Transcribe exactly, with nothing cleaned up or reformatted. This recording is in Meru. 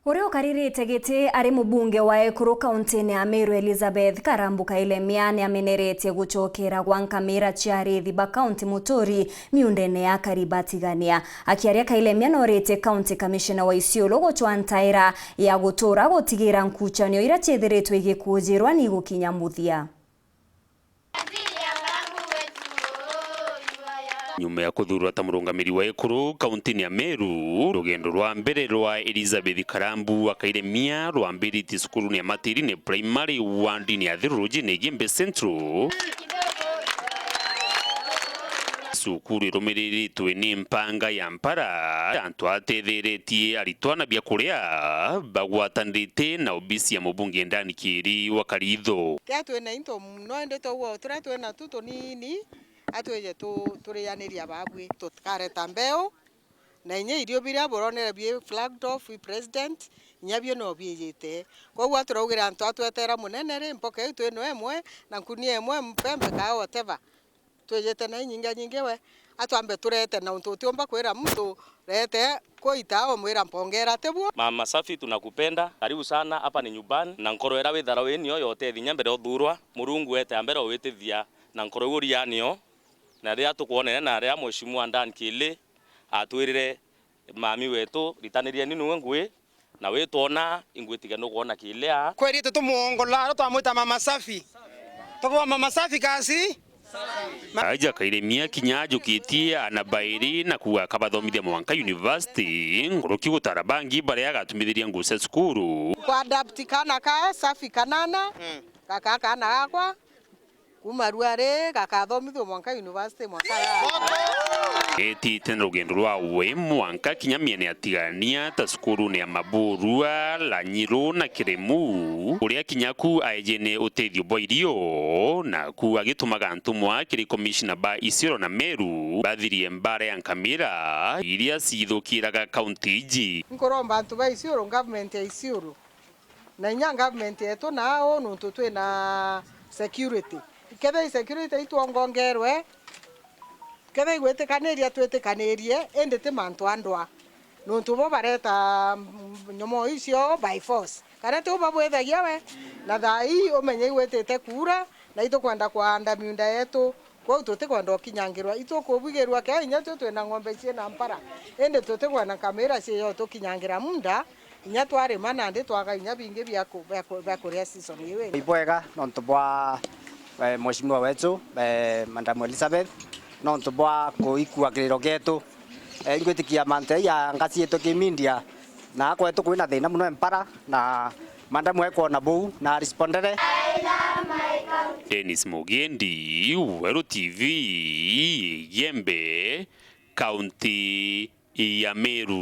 Uria ukaririte giti ari mubunge wa Ekuru kauntine ya Meru, Elizabeth Karambu Kailemia, ni ameneretie gucokera gwa nkamira cia arithi ba kaunti Muturi miundene ya Kariba Tigania. Akiaria, Kailemia noritie County Commissioner wa Isiolo gucwa ntaira ya gutura gutigira nkuchanio iria ciithiritwe igikujirwa ni igukinya muthia. Nyuma ya kuthuurwa ta murungamiri wa Ekuru kauntini ya Meru, rugendo rwa mbere rwa Elizabeth Karambu wa Kailemia rwambiritie cukurune ya Matirine Primary wandini ya Thiru rujine Igembe Central. Cukuru irumiriritwe ni mpanga ya mpara, antu atetheretie aritwa na biakuria bagwatanirite na obisi ya mubunge Dan Kiiri wa Karitho. Kea twina into mono, indi twaua turia twina tu tunini, atwije tu-, turianiria babui. Tukareta mbeu, na inya irio biria buronere bi flagged off i president, inya bio no biijite. Koguo aturaugire antu atwetera munene ri, mpoka iu twino imwe, na nkunia imwe, mpembe kaa whatever. Twijite na inyinga nyingi we, atwambe turete na untu utiumba kwira muntu, rete kuita umwira mpongera tibuo. Mama Safi, tunakupenda. Karibu sana, hapa ni nyumbani. Na nkoro ira withara winio yote thinya mbere uthurwa, Murungu ete mbere owitithia na nkoro iu urianio. Na riria tukwonere na riria Mheshimiwa Dan Kili atwirire, mami wetu, ritanirieni niwe ngui, na witwona, ingwitige nukwona kilia. Kweri tutumuongola, aro twamwita Mama Safi. Tukuwa Mama Safi kasi. Aja Kailemia kinya ajukitie ana bairi na kuuga akabathomithia mwanka university, nguruki gutara bangi baria agatumithiria nguo cia cukuru. Kwa adapt kana ka Safi kanana, gaka kana gakwa, kuma ruari gakathomithua mwanka university mwanka ya. Etite na rugendo rwawe mwanka kinya miene ya Tigania ta cukurune ya Maburua, Lanyiru na Kiremu, uria kinya ku aejene utethio bwa irio, na ku agitumaga ntumwa kiri komishina ba Isiolo na Meru bathirie mbara ya nkamira iria ciithukiraga kaunti iji. Nkuromba antu ba Isiolo, government ya Isiolo, na inya government yetu naa uu nuntu twina security. Kethira i security itwongongerwe, kethira igwitikaniria twitikanirie, indi ti mantu a ndwa. Nuntu bo bareta, mm, nyomoo icio by force. Kana ti u babwithagia we? Na thaa ii umenye igwitite kuura, na itukwenda kwaanda miunda yetu. Kwou tutikwenda ukinyangirwa, itukubigirua kea inya twi twina ng'ombe ciina mpara, indi tutikwenda nkamira ciiyo tukinyangira munda, inya twarima nandi twaga inya bingi bia ku-, bia ku-, bia kuria season iu ingi. Ibwega nontu bwa, eh, Mheshimiwa wetu, eh, Madam Elizabeth, nontu bwa kuikua kiriro gietu. Eh, ingwitikia mantu ya ngasi yetu ki media, na akwetu kwina thina muno empara, na madam ekwona buu na arespondere. Dennis Mugendi, Weru T V, Igembe, kaunti ya Meru.